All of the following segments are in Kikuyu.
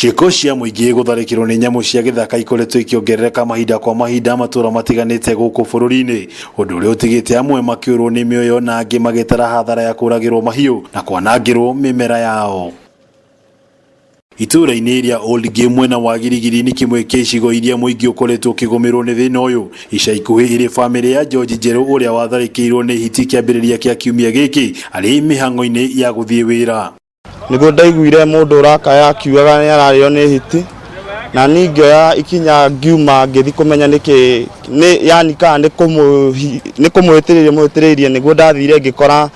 Ciĩko cia mũingĩ gũtharĩkĩrwo nĩ nyamũ cia gĩthaka ikoretwo ikĩongerereka mahinda kwa mahinda matũra matiganĩte gũkũ bũrũri-inĩ, ũndũ ũrĩa ũtigĩte amwe makĩũrwo nĩ mĩoyo na angĩ magĩtara hathara ya kũragĩrwo mahiũ na kwanangĩrwo mĩmera yao. Itũũra-inĩ rĩa Old Gay mwena wa Girigiri nĩ kĩmwe kĩa icigo iria mũingĩ ũkoretwo ũkĩgũmĩrwo nĩ thĩna ũyũ. Ica ikuhĩ ĩrĩ bamĩrĩ ya George Njerũ ũrĩa watharĩkĩirwo nĩ hiti kĩambĩrĩria kĩa kiumia gĩkĩ arĩ mĩhang'o-inĩ ya gũthiĩ wĩra. Nĩguo ndaiguire mũndũ ũrakaya akiugaga nĩ ararĩo nĩ hiti, na niĩ ngĩoya ikinya ngiuma ngĩthiĩ kũmenya nĩkĩ nĩ yani kana nĩ kũmũhĩtĩrĩria mũhĩtĩrĩirie, nĩguo ndathire ngĩkora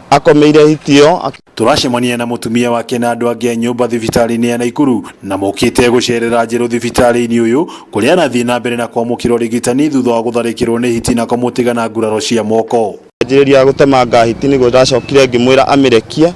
akomeire hiti ĩyo. Tũracemania na mũtumia wake na andũ angĩ a nyũmba thibitarĩ-inĩ ya Naikuru na mokĩte gũcerera Njerũ thibitarĩ-inĩ ũyũ kũrĩa arathiĩ na mbere na kwamũkĩra ũrigitani thutha wa gũtharĩkĩrwo nĩ hiti na kũmũtiga na nguraro cia moko. Anjĩrĩria gũtemanga hiti nĩguo ndacokire ngĩmwĩra amĩrekie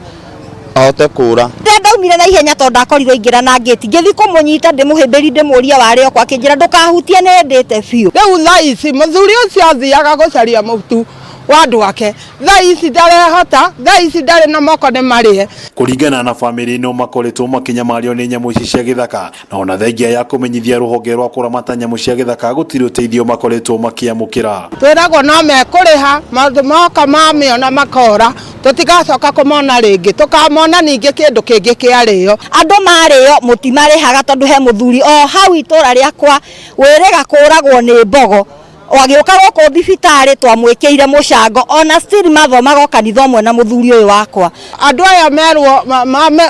ahote kũra. Rĩrĩa ndaumire na ihenya tondũ ndakorirwo aingĩra na ngĩti, ngĩthiĩ kũmũnyita ndĩmũhĩmbĩrie ndĩmũrie warĩ okwa, akĩnjĩra ndũkahutie nĩ ndĩte biũ. Rĩu thaa ici mũthuri ũcio athiaga gũcaria mũtu wa andũ ake, thaa ici ndarehota, thaa ici ndarĩ na moko nĩ marĩe. Kũringana na bamĩrĩ ĩno makoretwo makĩnyamario nĩ nyamũ ici cia gĩthaka na ona thengia ya kũmenyithia rũhonge rwa kũramata nyamũ cia gĩthaka gũtirĩ ũteithio makoretwo makĩamũkĩra. Twĩragwo no mekũrĩha, maũndũ moka mamĩona makora, tũtigacoka kũmona rĩngĩ, tũkamona ningĩ kĩndũ kĩngĩ kĩarĩo. Andũ marĩo mũtimarĩhaga tondũ he mũthuri o hau itũra rĩakwa wĩrĩga kũragwo nĩ mbogo, agĩũka gũkũ thibitarĩ twamwĩkĩire mũcango ona still mathomaga o kanitha ũmwe na mũthuri ũyũ wakwa. Andũ aya merwo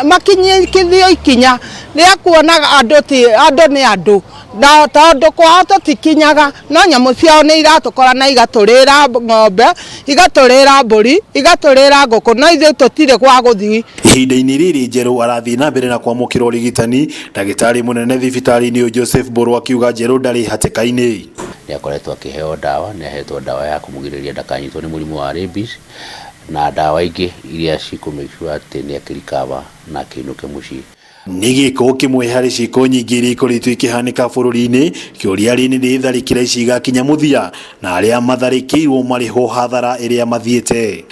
makinyithio ikinya rĩa kuonaga andũ ti andũ nĩ andũ, na tondũ kwao tũtikinyaga, no nyamũ ciao nĩ iratũkora na igatũrĩra ng'ombe, igatũrĩra mbũri, igatũrĩra ngũkũ, no ithuĩ tũtirĩ gwa gũthiĩ. Ihinda-inĩ rĩrĩ Njerũ arathiĩ na mbere na kwamũkĩra ũrigitani, ndagĩtarĩ mũnene thibitarĩ-inĩ ũyũ Joseph Mbũrũ akiuga Njerũ ndarĩ hatĩka-inĩ. Nĩ akoretwo akĩheo ndawa, nĩ ahetwo ndawa ya kũmũgirĩrĩria ndakanyitwo nĩ mũrimũ wa rabies na ndawa ingĩ iria cikũ make sure atĩ nĩ akĩrikava na akĩinũke mũciĩ. Nĩ gĩko kĩmwe harĩ ciĩko nyingĩ iria ikoretwo ikĩhanĩka bũrũri-inĩ, kĩũria rĩ nĩ rĩ tharĩkĩra ici igakinya mũthia na arĩa matharĩkĩirwo marĩhwo hathara ĩrĩa mathiĩte.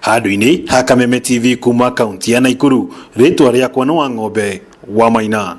Handũ-inĩ ha Kameme TV kuma kaunti ya Naikuru, rĩtwa rĩakwa nĩ Wang'ombe wa Maina.